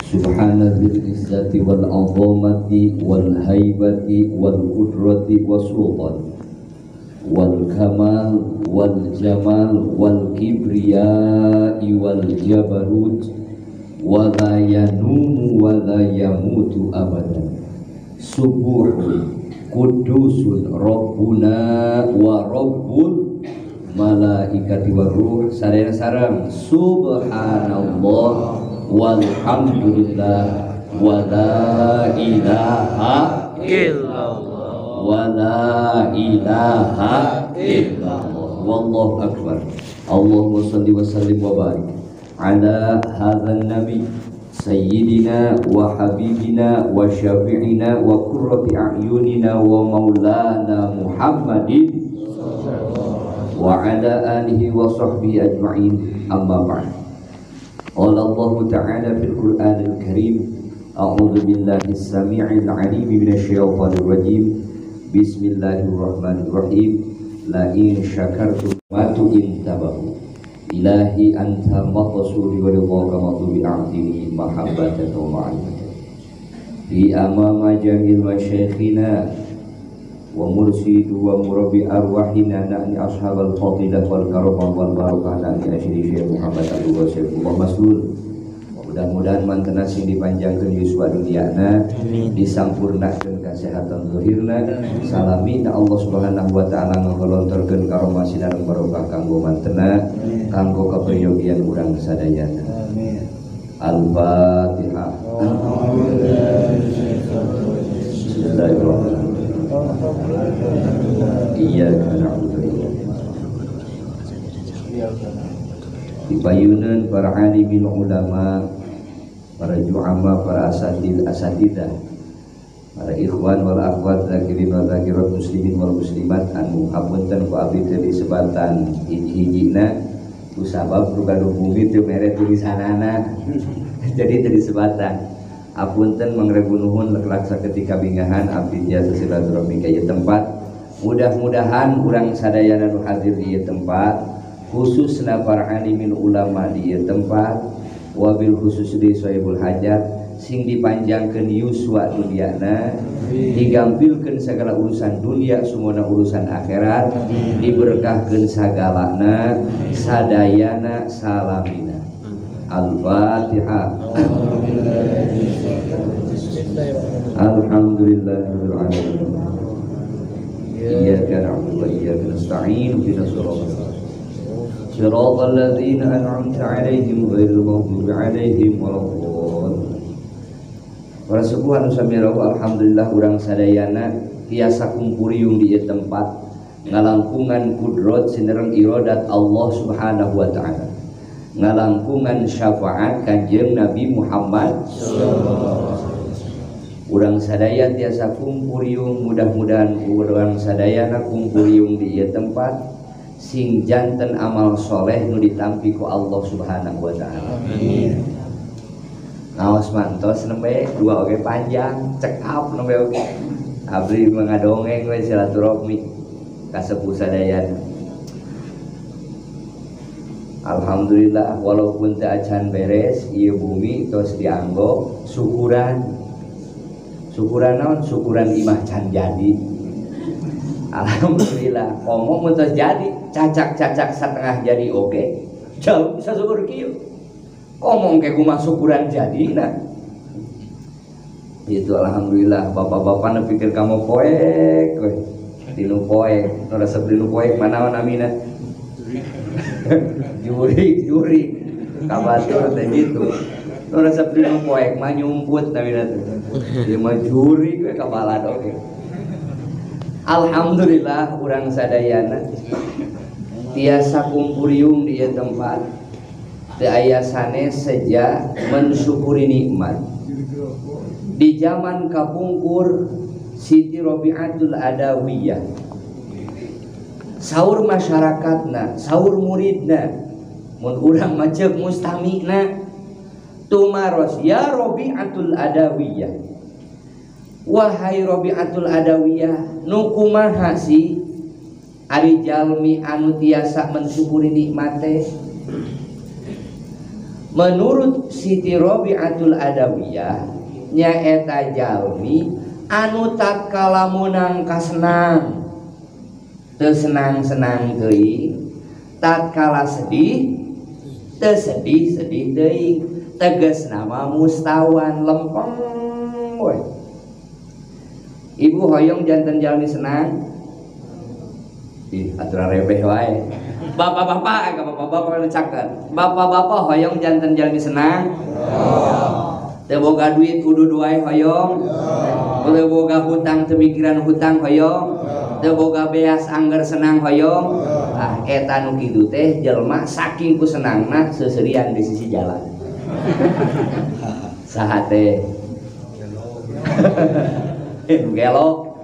Subhana dzil izzati wal azamati wal haibati wal qudrati was sultan wal kamal wal jamal wal kibriyai wal jabarut wa la yanumu wa la yamutu abadan. Subuhun kudusun rabbuna wa rabbul malaikati war ruh. Sadaya sareng subhanallah walhamdulillah wa la ilaha illallah wa la ilaha illallah wallahu akbar. Allahumma salli wa sallim wa barik ala hadzal nabi sayyidina wa habibina wa syafi'ina wa qurrati a'yunina wa maulana Muhammadin wa ala alihi wa sahbihi ajma'in. Amma ba'd. Qala Allah ta'ala fil Qur'anil Karim, a'udzu billahi as-sami'il 'alim minasy syaithanir rajim. Bismillahirrahmanirrahim. La in syakartum ma tu'intabahu. Ilahi anta maqsudi wa ridhaka matlubi a'tini mahabbatan wa ma'rifatan. Fi amama jamil masyayikhina wa mursidu wa murabbi arwahina na'ni ashabal fadilah wal karomah wal barakah na'ni asyiri Syekh Muhammad Abdul Saifullah Maslul. Mudah-mudahan mantena sing dipanjangkeun yuswa duniana, disampurnakeun kasehatan zahirna, salamina Allah Subhanahu wa taala ngaholontorkeun karomah sinareng barokah kanggo mantena, kanggo kaperyogian urang sadayana. Amin. Al-Fatihah. Bismillahirrahmanirrahim. Iyyaka na'budu wa iyyaka nasta'in. Dipayunan para alimin ulama, para ju'ama, para asatid asatidah, para ikhwan wal akhwat, zakirin wal zakirat, muslimin wal muslimat anu hapunten ku abdi teh disebatan hiji-hijina ku sabab nu gaduh bumi teu mere tulisanana. Jadi teu disebatan. Apunten mangrebu nuhun laksa ketika bingahan abdi jasa silaturahmi ka ieu tempat. Mudah-mudahan urang sadayana nu hadir di ieu tempat, khususna para alimin ulama di ieu tempat, wabil khusus di sohibul hajat, sing dipanjangkeun yuswa duniana, digampilkeun segala urusan dunia sumona urusan akhirat, diberkahkeun sagalana sadayana salamina. Al-Fatihah. Alhamdulillahirabbil alamin. Iyyaka na'budu wa iyyaka nasta'in. Ihdinas siratal siratal ladzina an'amta 'alaihim ghairil maghdubi 'alaihim waladdallin. Para sepuh anu sami rawuh, alhamdulillah urang sadayana tiasa kumpuriung di ieu tempat ngalangkungan kudrat sinereng iradat Allah Subhanahu wa taala, ngalangkungan syafaat Kanjeng Nabi Muhammad. Urang sadaya tiasa kumpuriung, mudah-mudahan urang sadayana kumpuriung di ieu tempat sing janten amal soleh nu ditampi ku Allah Subhanahu wa taala. Amin. Ngaos mantos nembe dua oge panjang, cek up nembe oge. Abdi mengadongeng we silaturahmi ka sepuh sadayana. Alhamdulillah walaupun teu acan beres ieu bumi tos dianggo syukuran. Syukuran naon? Syukuran imah can jadi. Alhamdulillah komo mun tos jadi, cacak-cacak setengah jadi oke. Jauh bisa syukur kieu. Komo ke kumaha syukuran jadina. Itu alhamdulillah bapak-bapak nu pikir kamu poek we. Dinu poek, nu resep dinu poek manaon amina. Juri, juri, kabatur teh gitu. Nu resep dinu poek mah nyumput namina teh. Ieu mah juri we kabalad oge. Alhamdulillah urang sadayana tiasa kumpuriung di ieu tempat. Teu aya sanes seja mensyukuri nikmat. Di zaman kapungkur Siti Robiatul Adawiyah, saur masyarakatna, saur muridna, mun urang mah ceuk mustamina, tumaros ya Robiatul Adawiyah. Wahai Robiatul Adawiyah, nu kumaha sih ari jalmi anu tiasa mensyukuri nikmat teh? Menurut Siti Robiatul Adawiyah nyaeta jalmi anu tatkala meunang kasenang teu senang-senang teuing, tatkala sedih teu sedih-sedih teuing, tegasna mah mustawan lempeng we. Ibu hoyong janten jalmi senang? Ih, aturan rebeh wae. Bapak-bapak, bapak-bapak nu caket. Bapak-bapak hoyong janten jalmi senang? Teu boga duit kudu wae hoyong. Teu boga hutang teu mikiran hutang hoyong. Teu boga beas angger senang hoyong. Ah, eta nu kitu teh jelema saking ku senangna seuseurian di sisi jalan. Saha teh? Gelo.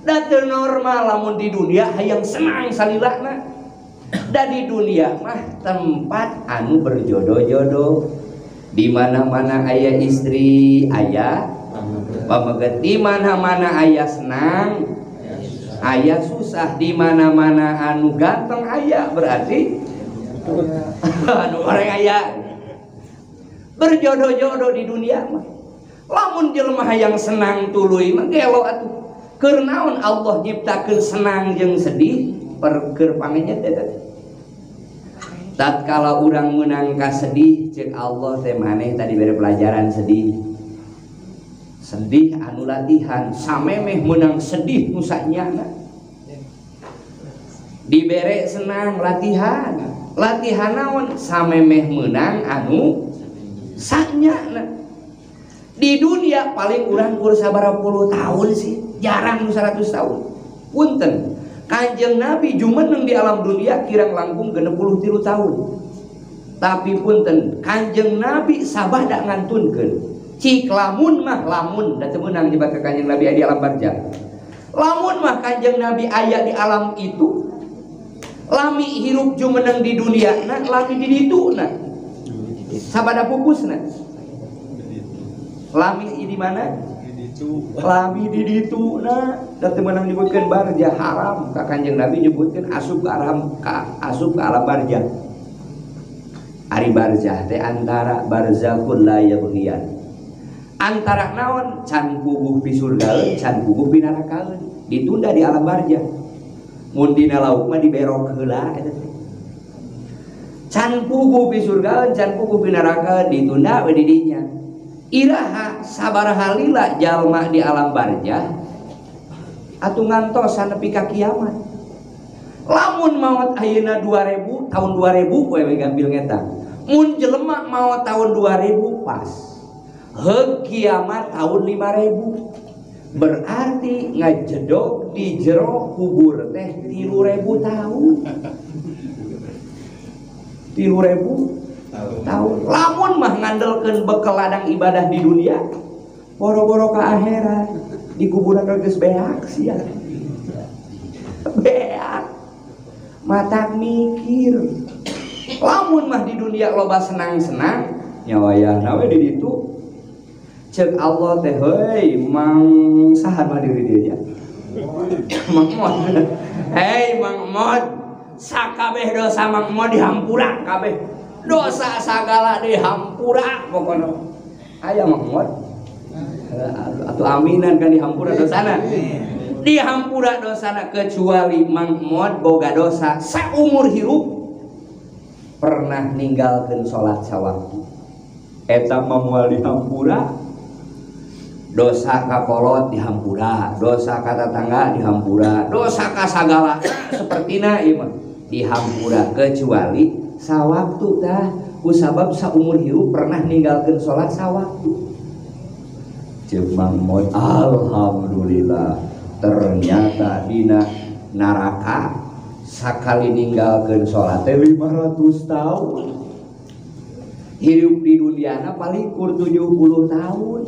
Da teu normal lamun di dunia hayang senang salilana. Da di dunia mah tempat anu berjodoh-jodoh. Di mana-mana aya istri, aya pameget, di mana-mana aya senang, aya susah, di mana-mana anu ganteng aya, berarti anu orang aya. Berjodoh-jodoh di dunia mah. Lamun jelema hayang senang tuluy mah gelo atuh. Keur naon Allah nyiptakeun senang jeung sedih per keur pangenyet eta teh. Tatkala urang meunang ka sedih ceuk Allah teh maneh tadi bere pelajaran sedih. Sedih anu latihan samemeh meunang sedih nu sanyana. Dibere senang latihan. Latihan naon samemeh meunang anu sanyana. Di dunia paling urang kur sabaraha puluh tahun sih, jarang nu 100 tahun. Punten, Kanjeng Nabi jumeneng di alam dunia kirang langkung 63 tahun. Tapi punten, Kanjeng Nabi sabada ngantunkeun. Cik lamun mah lamun da teu meunang nyebat ka Kanjeng Nabi aya di alam barzah. Lamun mah Kanjeng Nabi aya di alam itu, lami hirup jumeneng di dunia na, lami di ditu na. Sabada pupusna. Lami di mana? Lami di ditu na, da teu meunang nyebutkeun barzah haram ka Kanjeng Nabi nyebutkeun asup ka alam ka asup ka alam barzah. Ari barzah teh antara barzakhun la yabghiyan. Antara naon can puguh pi surgaeun, can puguh pi nerakaeun, ditunda di alam barzah. Mun dina lauk mah diberok heula eta teh. Can puguh pi surgaeun, can puguh pi nerakaeun, ditunda we di dinya. Iraha sabaraha lila jalma di alam barzah atuh ngantosan nepi ka kiamat. Lamun maot ayeuna 2000 tahun 2000 we gambil ngetang. Mun jelema maot tahun 2000 pas. Heug kiamat tahun 5000. Berarti ngajedog di jero kubur teh 3000 tahun. 3000 tahun. Lamun mah ngandelkeun bekel ladang ibadah di dunia, boro-boro ka akhirat di kuburan geus beak sia. Beak. Mata mikir. Lamun mah di dunia loba senang-senang, nyawayahna we di ditu. Ceuk Allah teh heuy mang saha mah diri dia nya. Mang Mod. Hei Mang Mod, sakabeh dosa Mang Mod dihampura kabeh. Dosa sagala dihampura pokona. Aya Mang Mod. Atau aminan kan dihampura dosana. Dihampura dosana kecuali Mang Mod boga dosa saumur hirup pernah ninggalkeun salat sawaktu. Eta mah moal dihampura. Dosa ka kolot dihampura, dosa ka tetangga dihampura, dosa ka sagala sapertina ieu mah dihampura kecuali sawaktu tah kusabab saumur hirup pernah ninggalkeun salat sawaktu. Ceuk Mang Mod, alhamdulillah ternyata dina neraka sakali ninggalkeun salat teh 500 tahun. Hirup di duniana paling kur 70 tahun.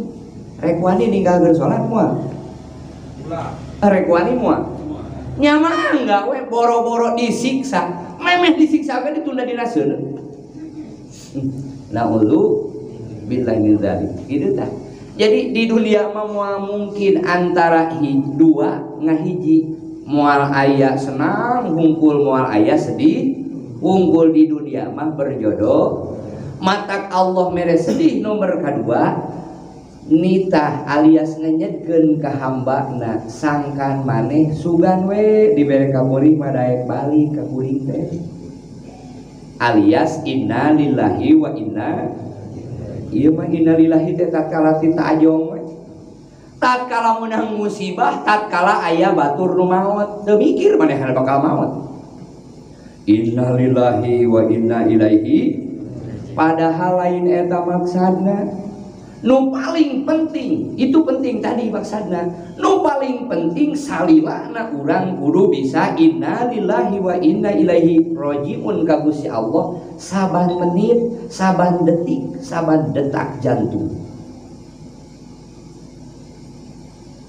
Rek wani ninggalkeun salat moal? Rek wani moal? Nya mah enggak we boro-boro disiksa. Memeh disiksa ge ditunda dina seuneu. Na'udzu billahi min dzalik. Kitu tah. Jadi di dunia mah moal mungkin antara dua ngahiji, moal aya senang hungkul moal aya sedih, hungkul di dunia mah berjodoh. Matak Allah mere sedih nomor kadua nitah alias ngenyedkeun ka hambana sangkan maneh sugan we dibere kaporih mah daek balik ka kuring teh. Alias inna lillahi wa inna ieu mah inna lillahi teh tatkala ti tajong we. Tatkala meunang musibah, tatkala aya batur nu maot, teu mikir manehna bakal maot. Inna lillahi wa inna ilaihi, padahal lain eta maksudna. Nu paling penting, itu penting tadi maksudna. Nu paling penting salilana urang kudu bisa inna lillahi wa inna ilaihi rajiun ka Gusti Allah saban menit, saban detik, saban detak jantung.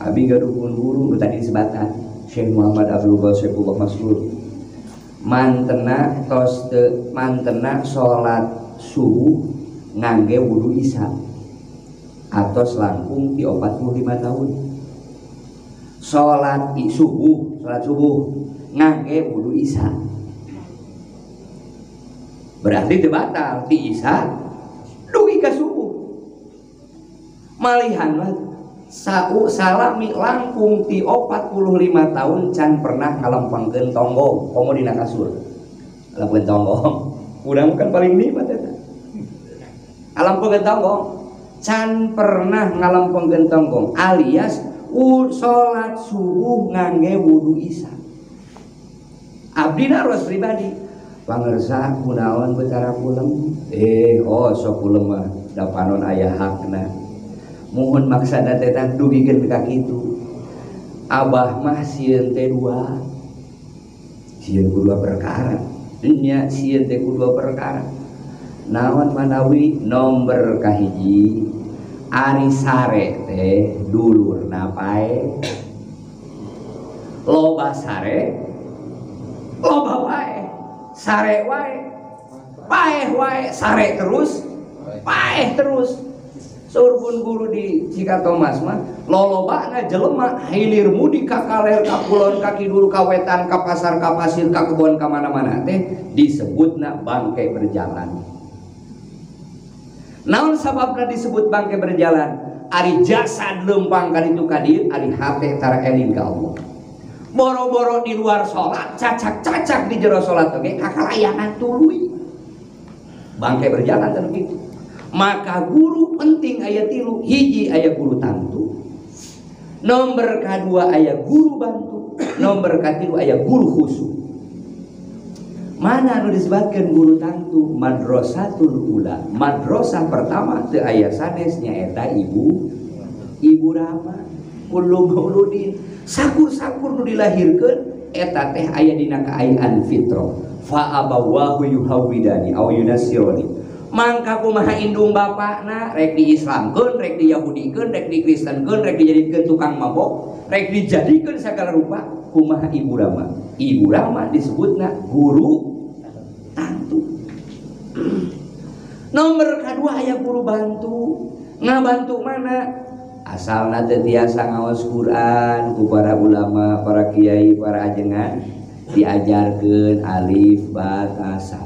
Abi gaduh pun guru tadi disebatan Syekh Muhammad Abdul Ghani Saifullah Masrur. Mantena tos teu mantena salat subuh ngangge wudu isya atos langkung ti 45 tahun. Salat subuh ngangge wudu isya. Berarti teu batal ti isya dugi ka subuh. Malihan mah sau salami langkung ti 45 tahun can pernah ngalempengkeun tonggong komo dina kasur. Ngalempengkeun tonggong. Urang kan paling nikmat eta. Ngalempengkeun tonggong. Can pernah ngalempengkeun tonggong alias salat subuh ngangge wudu isya. Abdi naros pribadi pangersa kunaon betara kulem? Oh sok kulem mah da panon aya hakna. Mohon maksana teh dugikeun ka kitu. Abah mah sieun teh dua. Sieun ku dua perkara. Nya sieun teh ku dua perkara. Naon manawi nomor kahiji ari sare teh dulurna pae. Loba sare loba pae. Sare wae paeh wae sare terus paeh terus. Saur pun guru di Cikatomas mah lolobana jelema hilir mudik ka kaler ka kulon ka kidul ka wetan ka pasar ka pasir ka kebon ka mana-mana teh disebutna bangke berjalan. Naon sababna disebut bangke berjalan? Ari jasad lempang ka ditu ka dieu, ari hate tara eling ka Allah. Boro-boro di luar salat, cacak-cacak di jero salat oge kakalayangan tuluy. Bangke berjalan teh kitu. Maka guru penting aya tilu, hiji aya guru tangtu, nomor kedua aya guru bantu, nomor katilu aya guru khusus. Mana anu disebutkan guru tangtu? Madrasatul ula, madrasah pertama teu aya sanes nyaeta ibu rama. Kullu mauludin sakur-sakur nu dilahirkeun eta teh aya dina kaayaan fitrah. Fa abawahu yuhawidani aw yunasironi. Mangka kumaha indung bapakna rek diislamkeun, rek diyahudikeun, rek dikristenkeun, rek dijadikeun tukang mabok, rek dijadikeun sagala rupa, kumaha ibu rama. Ibu rama disebutna guru tangtu. Nomor kadua aya guru bantu. Ngabantu mana? Asalna teu tiasa ngaos Quran ku para ulama, para kiai, para ajengan diajarkeun alif ba ta sa.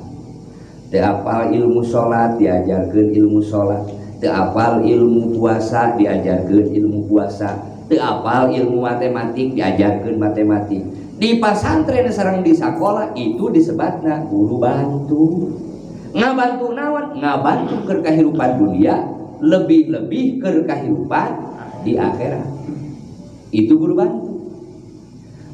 Teu apal ilmu salat diajarkeun ilmu salat, teu apal ilmu puasa diajarkeun ilmu puasa, teu apal ilmu matematik diajarkeun matematik. Di pasantren sareng di sakola itu disebutna guru bantu. Ngabantu naon? Ngabantu keur kahirupan dunia, lebih-lebih keur kahirupan di akhirat. Itu guru bantu.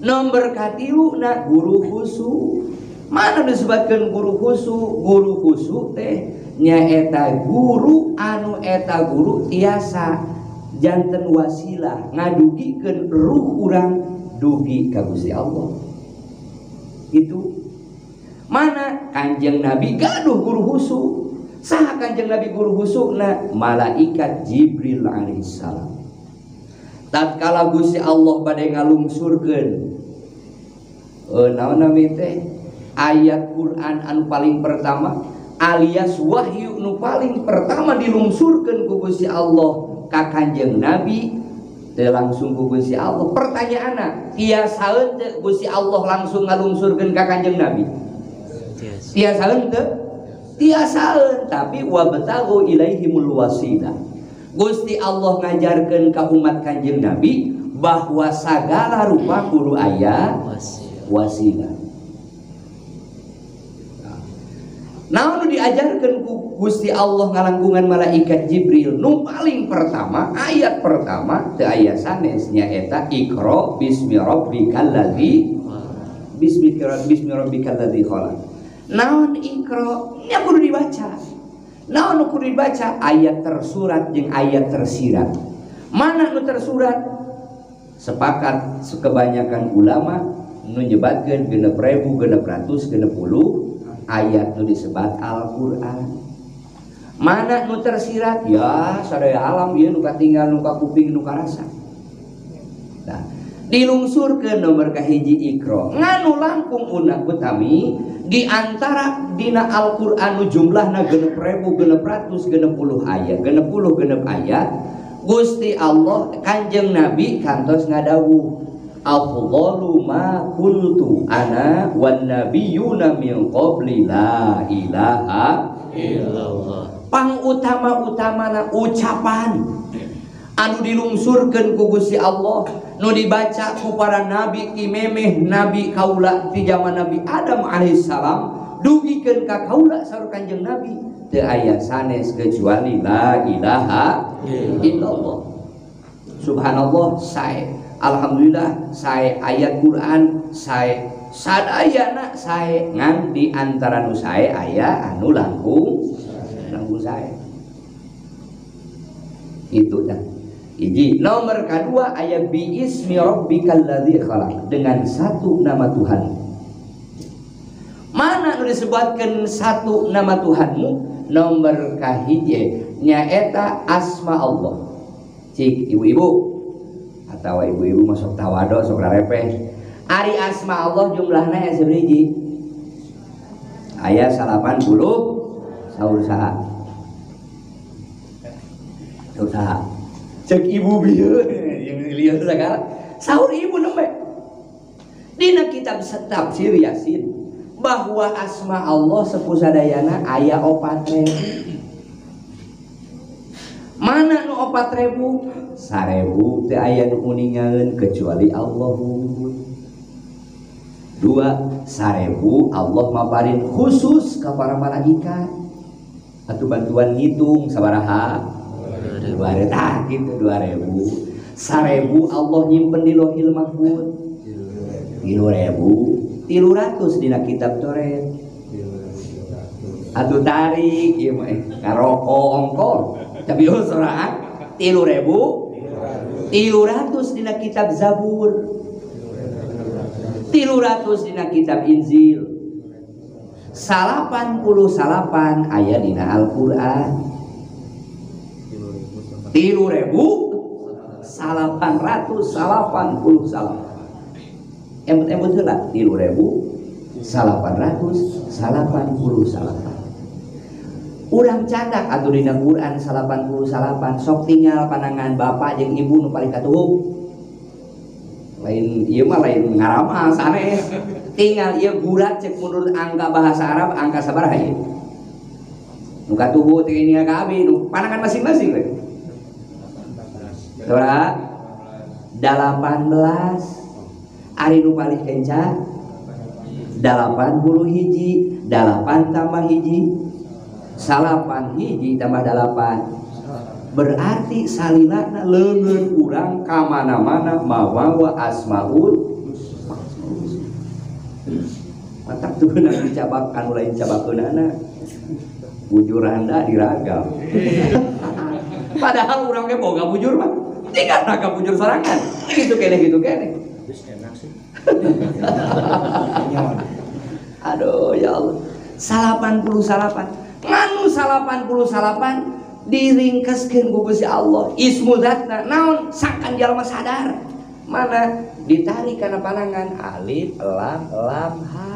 Nomor katiluna guru khusus. Mana disebutkan guru khusus? Guru khusus teh nyaeta guru anu eta guru tiasa janten wasilah ngadugikeun ruh urang dugi ka Gusti Allah. Itu mana Kanjeng Nabi gaduh guru khusus. Saha Kanjeng Nabi guru khususna? Malaikat Jibril alaihissalam. Tatkala Gusti Allah bade ngalungsurkeun naon nami teh ayat Quran anu paling pertama alias wahyu nu paling pertama dilungsurkeun ku Gusti Allah ka Kanjeng Nabi teu langsung ku Gusti Allah. Pertanyaanna, tiasaeun teu Gusti Allah langsung ngalungsurkeun ka Kanjeng Nabi? Tiasaeun teu? Tiasaeun tapi wabtaghu ilaihimul wasilah. Gusti Allah ngajarkeun ka umat Kanjeng Nabi bahwa sagala rupa kudu aya wasilah. Naon nu diajarkeun ku Gusti Allah ngalangkungan malaikat Jibril nu paling pertama ayat pertama teu aya sanes nyaeta Iqra bismi rabbikal ladzi bismi rabbikal ladzi khalaq. Naon Iqra nya kudu dibaca. Naon nu kudu dibaca ayat tersurat jeung ayat tersirat. Mana nu tersurat? Sepakat kebanyakan ulama nu nyebatkeun 6660 ayat nu disebat Al-Qur'an. Mana nu tersirat? Ya sadaya alam ieu nu katinggal, nu kakuping, nu karasa. Nah, dilungsurkeun nomor kahiji Iqra. Nganu langkung unak utami di antara dina Al-Qur'an nu jumlahna 6660 ayat, 66 ayat, Gusti Allah Kanjeng Nabi kantos ngadawuh afdalu ma qultu ana wan nabiyyuna min qabli la ilaha illallah. Pangutama-utamana ucapan anu dilungsurkeun ku Gusti Allah nu dibaca ku para nabi ti memeh nabi kaula ti zaman Nabi Adam alaihissalam dugikeun ka kaula saur Kanjeng Nabi teu aya sanes kecuali la ilaha illallah. Subhanallah sae, alhamdulillah sae ayat Quran sae sadayana sae ngan di antara nu sae aya anu langkung langkung sae. Itu dah. Hiji. Nomor kedua ayat bi ismi rabbikal ladzi khalaq, dengan satu nama Tuhan. Mana nu disebutkeun satu nama Tuhanmu? Nomor kahiji nyaeta asma Allah. Cik ibu-ibu atau ibu-ibu masuk tawado sok rarepeh. Ari asma Allah jumlahna aya sabaraha? Aya 80 saur saha? Saur saha? Cek ibu bieu yang lieur sagala. Saur ibu nembe. Dina kitab tafsir Yasin bahwa asma Allah sepusadayana aya 4000. Mana nu 4000? 1000 teu aya nu uningaeun kecuali Allah. 2, 1000 Allah maparin khusus ka para malaikat. Atuh bantuan ngitung sabaraha? 2000 tah gitu 2000. 1000 Allah nyimpen di Lauhil Mahfuz. 3000 300 dina kitab Taurat. Atuh tarik ieu mah ngaroko ongkol. Tapi oh sorangan 3000 300 dina kitab Zabur. 300 dina kitab Injil. 89 aya dina Al-Qur'an. 3889. Emut-emut heula 3889. Urang cadak atuh dina Quran 89 sok tinggal panangan bapak jeung ibu nu paling katuhuk. Lain ieu mah lain ngaramal sanes. Tinggal ieu gurat cek menurut angka bahasa Arab angka sabaraha ieu. Nu katuhu teh tinggal ka abi nu panangan masing-masing we. Sabaraha? 18. Ari nu paling kenca 80 hiji, 8 tambah hiji, 9 hiji tambah 8. Berarti salilana leungeun urang ka mana-mana mawawa asmaul. Matak tuh beunang dicabak anu lain cabakeunana. Bujur randa diragam. Padahal urang ge boga bujur mah. Tinggal ragam bujur sorangan. Gitu keneh gitu keneh. Enak sih. Aduh ya Allah. 89. Nganu 89 diringkeskeun ku Gusti Allah. Ismu zatna naon sangkan jalma sadar. Mana ditarik kana panangan alif lam lam ha.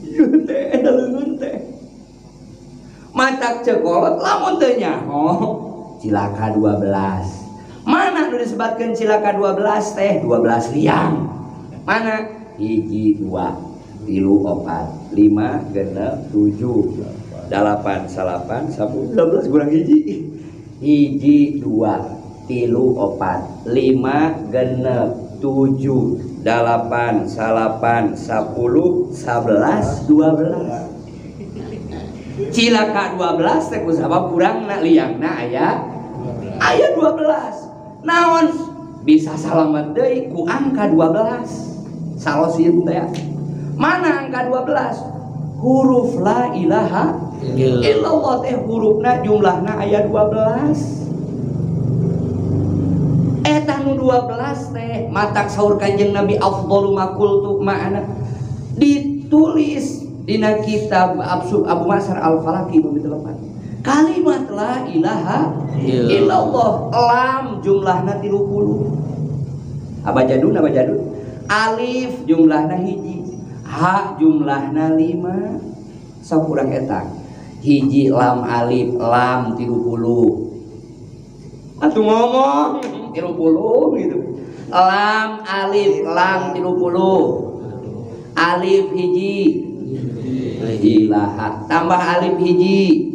Ieu teh leungeun teh. Matak cekolot lamun teu nyaho cilaka 12. Mana nu disebutkeun cilaka 12 teh 12 liang. Mana? Hiji 2. 3 4 5 6 7 8 9 10 11 kurang hiji. 1 2 3 4 5 6 7 8 9 10 11 12. Cilaka 12 teh ku sabab kurangna liangna aya aya 12. Naon bisa salamet deui ku angka 12. Salosin teh. Mana angka 12? Huruf la ilaha illallah teh hurufna jumlahna aya 12. Eta nu 12 teh matak saur Kanjeng Nabi afdalu ma qultu ma'ana ditulis dina kitab Abu Masar Al-Falaki nu ditelepan. Kalimat la ilaha illallah lam jumlahna 30. Abajadun abajadun. Alif jumlahna hiji, ha jumlahna 5. Sok kurang eta. Hiji lam alif lam 30. Atuh ngomong 30 gitu. Lam alif lam 30. Alif hiji ilaha tambah alif hiji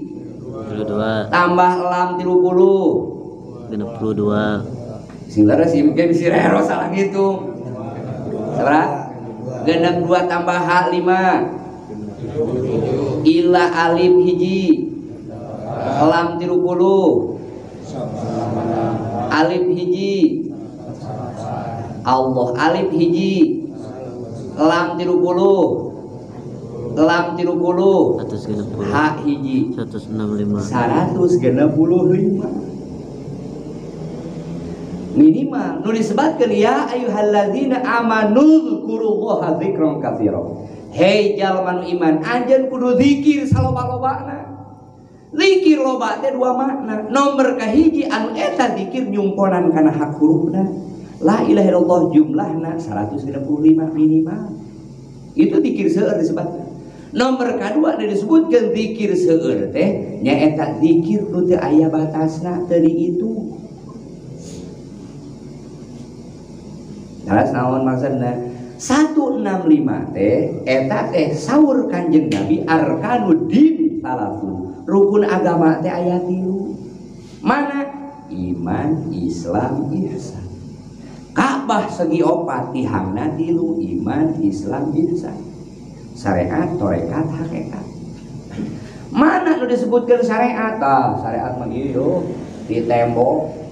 22 tambah lam 30 62. Sing leres ieu ge bisi rero salah ngitung. Sabaraha? 62 tambah h 5 ila alif hiji lam 30 alif hiji Allah alif hiji lam 30 lam 30 h hiji 165 165 minimal nu disebatkeun ya ayyuhalladzina amanu dzkurullaha dzikran katsira. Hei jalma nu iman anjeun kudu zikir saloba-lobana. Zikir loba teh dua makna. Nomor kahiji anu eta zikir nyumponan kana hak hurufna. La ilaha illallah jumlahna 165 minimal. Itu zikir seueur disebutna. Nomor kadua disebutkeun zikir seueur teh nyaeta zikir nu teu aya batasna teu dihitung. Terus naon maksudna? 165 teh eta teh saur Kanjeng Nabi arkanuddin salasun. Rukun agama teh aya 3. Mana? Iman, Islam, ihsan. Ka'bah segi opat tihangna 3, iman, Islam, ihsan. Syariat, tarekat, hakikat. Mana nu disebutkeun syariat? Tah, syariat mah ieu di tembok.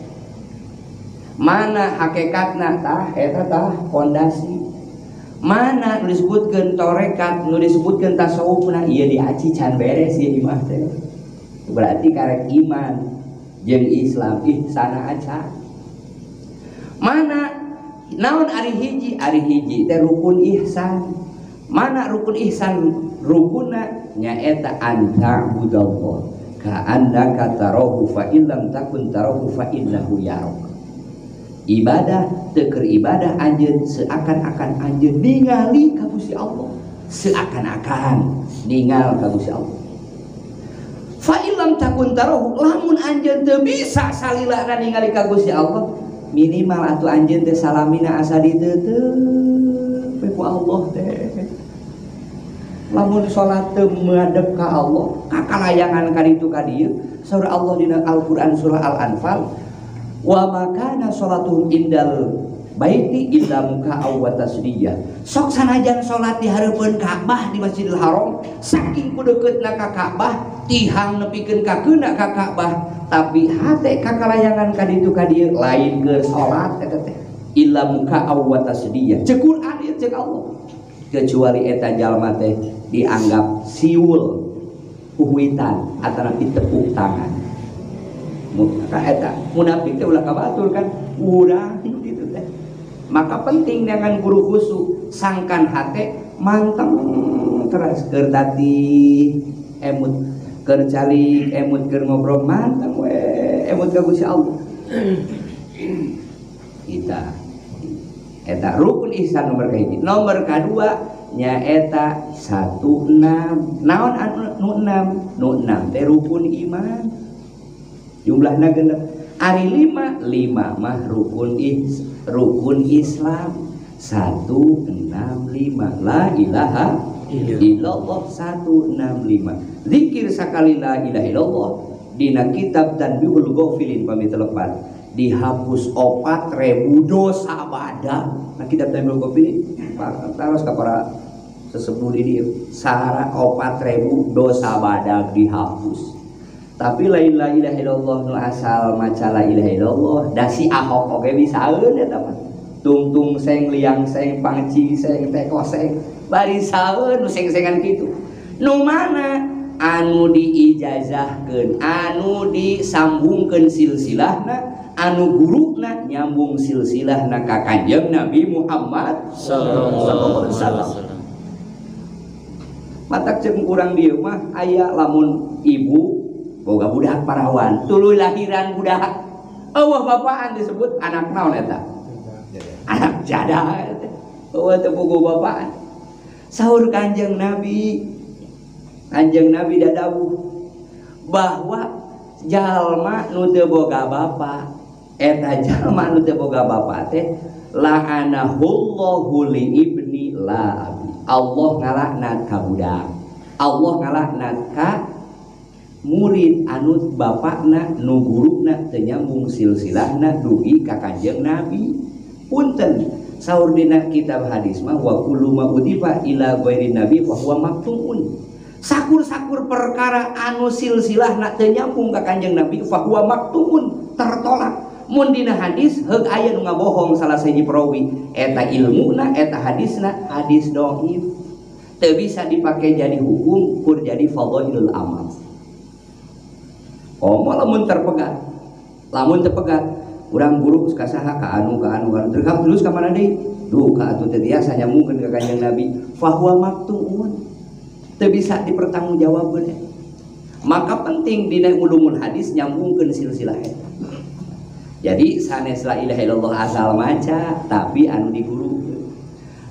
Mana hakikatna tah eta tah pondasi. Mana nu disebutkeun tarekat, nu disebutkeun tasawufna ieu diaci can beres ieu imah teh. Berarti karek iman jeung Islam ihsana acan. Mana naon ari hiji? Ari hiji teh rukun ihsan. Mana rukun ihsan? Rukunna nyaeta anta'budallah ka'annaka tarahu fa illam takun tarahu fa innahu yarak. Ibadah teu keur ibadah anjeun seakan-akan anjeun ningali ka Gusti Allah, seakan-akan ningal ka Gusti Allah. Fa illam takun tarahu, lamun anjeun teu bisa salilana ningali ka Gusti Allah, minimal atuh anjeun teh salamina asa diteuteup ku Allah teh. Lamun salat teu madep ka Allah, kakalayangan ka ditu ka dieu, surah Allah dina Al-Qur'an surah Al-Anfal, wa makana sholatuhum indal baiti illa muka wa tasdiyah. Sok sanajan salat di hareupeun Ka'bah di Masjidil Haram, saking kudeuketna ka Ka'bah, tihang nepikeun ka keuna ka Ka'bah, tapi hate kakalayangan ka ditu ka dieu lain keur salat eta teh. Illa muka wa tasdiyah. Ceuk Quran ieu ceuk Allah. Kecuali eta jalma teh dianggap siul, huhuitan atanapi tepuk tangan. Maka eta munafik teh ulah kabatur kan urang gitu teh. Maka penting dengan guru khusu sangkan hate manteng terus keur tati emut keur calik emut keur ngobrol manteng we emut ka Gusti Allah. Kita eta rukun ihsan nomor kahiji. Nomor kadua nyaeta 16. Naon anu nu 6? Nu 6 teh rukun iman. Jumlahna genep. Ari 5, 5 mah rukun Islam. 165. La ilaha illallah 165. Zikir sakali la ilaha illallah dina kitab Tanbihul Ghafilin pami telepat dihapus 4.000 dosa badak. Nah kitab Tanbihul Ghafilin taros ka para sesepuh di dieu sara 4.000 dosa badak dihapus. Tapi lain la ilaha illallah nu asal maca la ilaha illallah da si Ahok oge bisaeun eta mah. Tungtung seng liang seng pangci seng teko seng bari saeun nu seng-sengan kitu. Nu mana anu diijazahkeun, anu disambungkeun silsilahna, anu guruna nyambung silsilahna ka Kanjeng Nabi Muhammad sallallahu alaihi wasallam. Matak ceuk urang dieu mah aya lamun ibu boga budak parawan, tuluy lahiran budak. Eueuh bapaan disebut anak naon eta? Anak jada. Eueuh teu boga bapaan. Sahur Kanjeng Nabi, Kanjeng Nabi dadawuh bahwa jalma nu teu boga bapa, eta jalma nu teu boga bapa teh la'anahullahu li ibni la abi. Allah ngalaknat ka budak. Allah ngalaknat ka murid anu bapakna nu guruna teu nyambung silsilahna dugi ka Kanjeng Nabi. Punten saur dina kitab hadis mah wa kullu ma udifa ila ghairi nabi fa huwa maktumun. Sakur-sakur perkara anu silsilahna teu nyambung ka Kanjeng Nabi fa huwa maktumun, tertolak. Mun dina hadis heug aya nu ngabohong salah sahiji perawi, eta ilmuna eta hadisna hadis dhaif. Teu bisa dipake jadi hukum kur jadi fadhailul amal. Oh, lamun terpegat. Lamun terpegat, urang guru ka saha ka anu ka anu ka terus terus ka mana deui? Duh ka atuh teu tiasa nyambungkeun ka Kanjeng Nabi. Fa huwa maktuun. Teu bisa dipertanggungjawabkeun. Maka penting dina ulumul hadis nyambungkeun silsilah eta. Jadi sanes la ilaha illallah asal maca tapi anu digurukeun.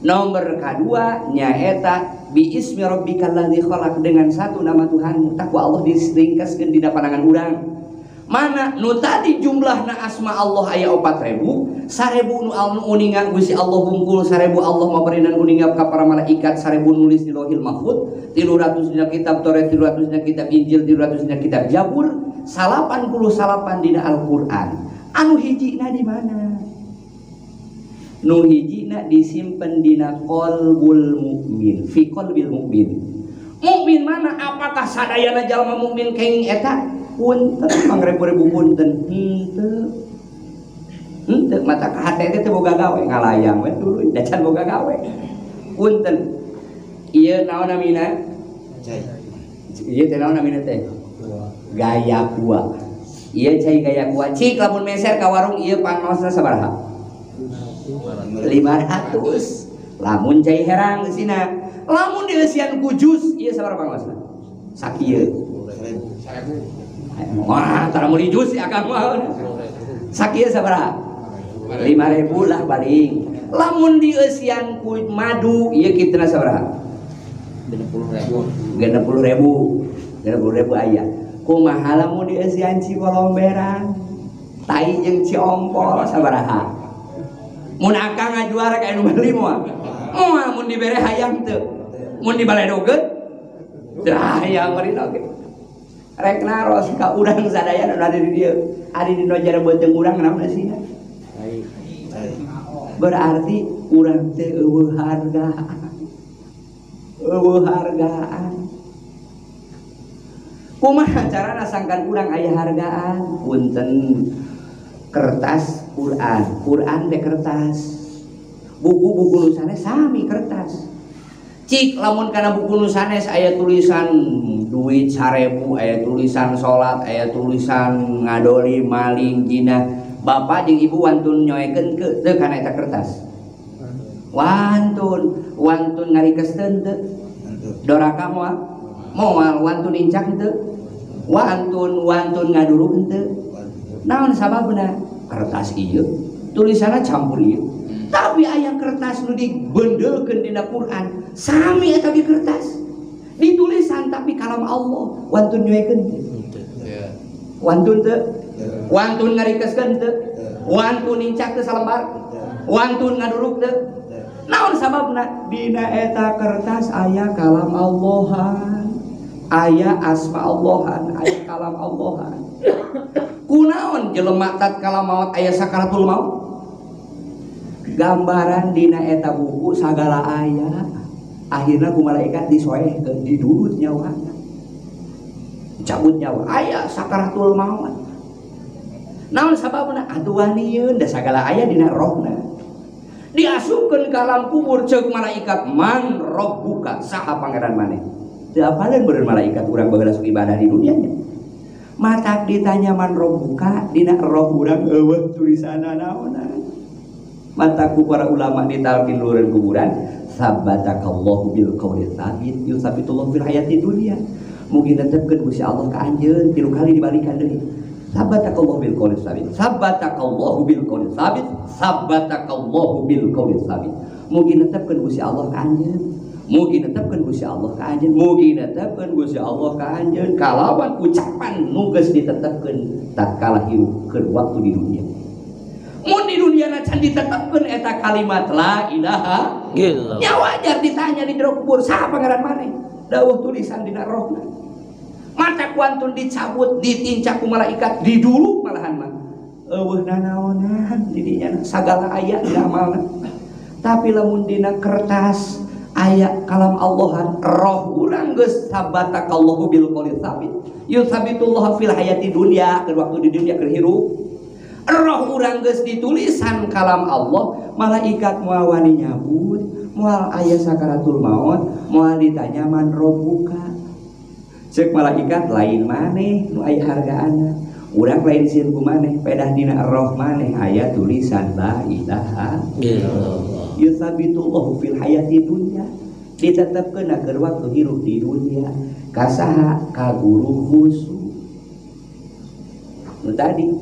Nomor kadua nyaeta bi ismi rabbikal ladzi khalaq, dengan satu nama Tuhanmu. Takwa Allah diringkaskeun dina pandangan urang. Mana nu tadi jumlahna asma Allah aya 4.000, 1.000 nu uninga Gusti Allah hungkul, 1.000 Allah maberinan uninga ka para malaikat, 1.000 nulis di Lauhil Mahfuz, 300 dina kitab Taurat, 300 dina kitab Injil, 300 dina kitab Zabur, 89 dina Al-Qur'an. Anu hijina di mana? Nu hijina disimpen dina qalbul mukmin, fi qalbil mukmin. Mukmin mana? Apakah sadayana jalma mukmin kenging eta? Punten mangrebu-rebu punten. Henteu. Henteu mata ka hate teh boga gawe ngalayang we tuluy da can boga gawe. Punten. Ieu naon namina? Cai. Ieu teh naon namina teh? Gaya kuah. Ieu cai gaya kuah. Cik lamun meser ka warung ieu pangmaosna sabaraha? 500. Lamun cai herang eusina. Lamun dieusian ku jus ieu sabaraha pangmaosna? Sakieu. 1000. Wah, tara meuli jus ya akang mah. Sakieu sabaraha? 5.000 lah paling. Lamun dieusian ku madu ieu kituna sabaraha? 60.000. 60.000. 60.000 aya. Kumaha lamun dieusian Cikolomberan? Tai jeung Ciompol sabaraha? Mun akang ngajual rek aya nu meuli moal? Moal mun dibere hayang teu. Mun dibaledogeun teu hayang meuli oge. Rek naros ka urang sadaya nu ada di dieu. Ari dina jara beuteung urang naon eusina? Berarti urang teh eueuh harga. Eueuh hargaan. Kumaha carana sangkan urang aya hargaan? Punten kertas Quran, Quran teh kertas. Buku-buku nu sanes sami kertas. Cik lamun kana buku nu sanes aya tulisan duit 1.000, aya tulisan salat, aya tulisan ngadoli, maling, jinah. Bapak jeung ibu wantun nyoekeun ke teu kana eta kertas. Wantun, wantun ngarikesteun teu? Doraka moal? Moal, wantun incak teu? Wantun, wantun ngaduruk teu? Naon sababna? Kertas ieu tulisanna campur ieu. Tapi aya kertas nu dibendelkeun dina Quran, sami eta ge kertas. Ditulisan tapi kalam Allah, wantun nyoekeun teu? Wantun teu? Wantun ngarikeskeun teu? Wantun nincak teu salembar? Wantun ngaduruk teu? Naon sababna? Dina eta kertas aya kalam Allahan, aya asma Allahan, aya kalam Allahan. Kunaon jelema tatkala maot aya sakaratul maut? Gambaran dina eta buku sagala aya. Akhirna ku malaikat disoehkeun, didudut nyawana. Cabut nyawa, aya sakaratul maut. Naon sababna? Atuh wanieun da sagala aya dina rohna. Diasupkeun ka alam kubur ceuk malaikat, man rabbuka, saha pangeran maneh? Teu apaleun beureun malaikat urang baheula sok ibadah di dunia nya. Matak ditanya man rabbuka, dina roh urang eueuh tulisanna naonna. Matak ku para ulama ditalkin lureun kuburan, sabatakallahu bil qauli tsabit yusabitullahu fil hayati dunya. Mugi netepkeun Gusti Allah ka anjeun 3 kali dibalikan deui. Sabatakallahu bil qauli tsabit, sabatakallahu bil qauli tsabit, sabatakallahu bil qauli tsabit. Mugi netepkeun Gusti Allah ka anjeun, mugi netepkeun Gusti Allah ka anjeun, mugi netepkeun Gusti Allah ka anjeun kalawan ucapan nu geus ditetepkeun tatkala hirup keur waktu di dunia. Mun di dunia na can ditetepkeun eta kalimat la ilaha illallah. Nya wajar ditanya di jero kubur saha pangeran maneh? Dawuh tulisan dina rohna. Mata kuantun dicabut, ditincak ku malaikat, didulu malahan mah. Eueuh nanaonan didinya sagala aya dina amalna. Tapi lamun dina kertas aya kalam Allahan, roh urang geus sabatakallahu bil qauli tsabit. Yusabitullahu fil hayati dunya, keur waktu di dunia keur hirup. Roh urang geus ditulisan kalam Allah, malaikat moal wani nyabut, moal aya sakaratul maut, moal ditanya man rabbuka. Cek malaikat lain maneh nu aya hargaana. Urang lain sieun ku maneh, pedah dina roh maneh aya tulisan la ilaha illallah. Yusabitullahu fil hayati dunya. Ditetepkeun keur waktu hirup di dunia. Ka saha? Ka guru khusu. Nu tadi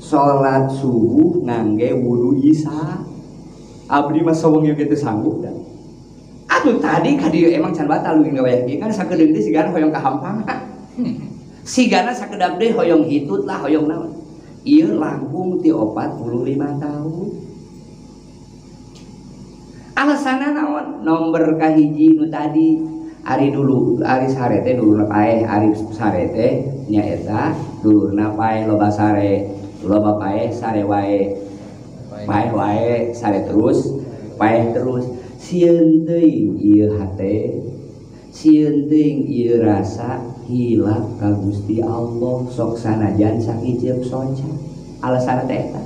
salat subuh ngangge wudu isya. Abdi mah sawengi ge teu sanggup da. Atuh tadi ka dieu emang can batal leuwih ngawayah kieu kan sakedeung teh sigana hoyong kahampangan. Sigana sakedap deui hoyong hitut lah hoyong naon. Ieu langkung ti 45 tahun. Alasanna naon? Nomor kahiji nu tadi ari dulu ari sare teh dulurna paeh, ari sare teh nyaeta dulurna paeh loba sare, loba paeh sare wae. Paeh wae sare terus, paeh terus. Sieun teuing ieu hate, sieun teuing ieu rasa hilap ka Gusti Allah sok sanajan sakiceup soca. Alasanna teh eta.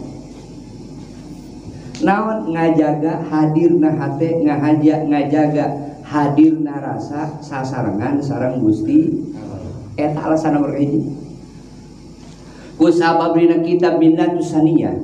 Naon ngajaga hadirna hate, ngahaja ngajaga hadirna rasa sasarengan sareng Gusti. Eta alasan nomor kahiji. Ku sabab dina kitab Minnatus Saniyah,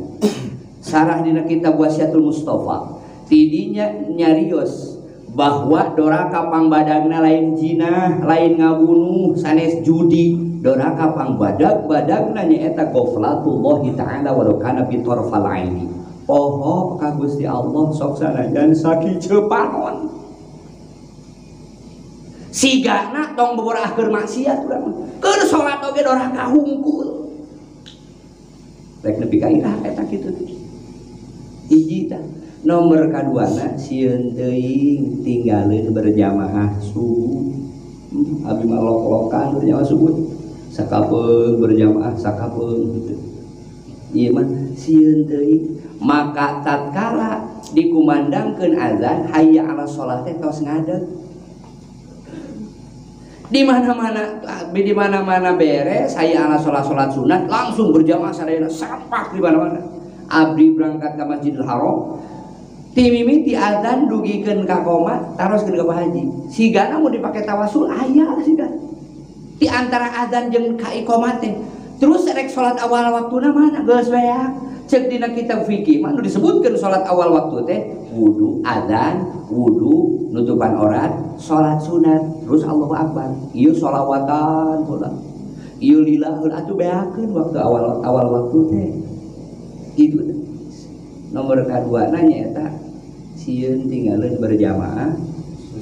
sarah dina kitab Wasiatul Mustafa, tidinya nyarios bahwa doraka pangbadagna lain jinah, lain ngabunuh, sanes judi. Doraka pangbadag-badagna nyaeta ghaflatullahi ta'ala walau kana bi tarfal aini. Poho ka Gusti Allah sok sanajan sakicepanon. Sigana tong boborah keur maksiat urang. Keur salat oge doraka hungkul. Rek nepi ka iraha eta kitu. Hiji tah. Nomor kaduana sieun teuing tinggaleun berjamaah subuh. Abi mah lok-lokan berjamaah subuh. Sakapeung berjamaah sakapeung gitu. Ieu mah sieun teuing. Maka tatkala dikumandangkeun azan hayya 'ala shalah teh tos ngadeg. Di mana-mana beres hayya 'ala shalah salat sunat langsung berjamaah sadayana sapak di mana-mana. Abdi berangkat ke Masjidil Haram timimiti azan dugikeun ka qomat taroskeun ka Pak Haji. Sigana mun dipake tawasul aya sigana. Di antara azan jeung ka iqomat teh. Terus rek salat awal waktuna mana geus beak. Cek dina kitab fikih mah nu disebutkeun salat awal waktu teh wudu, azan, wudu, nutupan aurat, salat sunat, terus Allahu Akbar. Ieu sholawatan heula. Ieu lillah heula atuh beakeun waktu awal awal waktu teh. Itu nomor kadua nanya eta sieun tinggalin berjamaah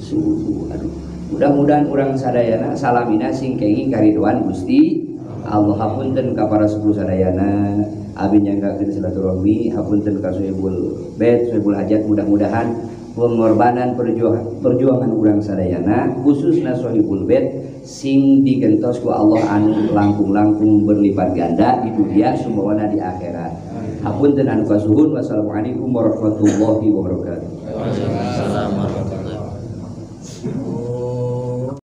subuh. Aduh, mudah-mudahan urang sadayana salamina sing kenging kariduan Gusti Allah. Hapunten ka para sepuh sadayana, abi nyanggakeun silaturahmi, hapunten ka sohibul bait, sohibul hajat. Mudah-mudahan Pengorbanan perjuangan urang sadayana khususna Sohibul Bait sing digentos ku Allah anu langkung-langkung berlipat ganda di dunia sumbawana di akhirat. Hapunten anu kasuhun. Wassalamualaikum warahmatullahi wabarakatuh.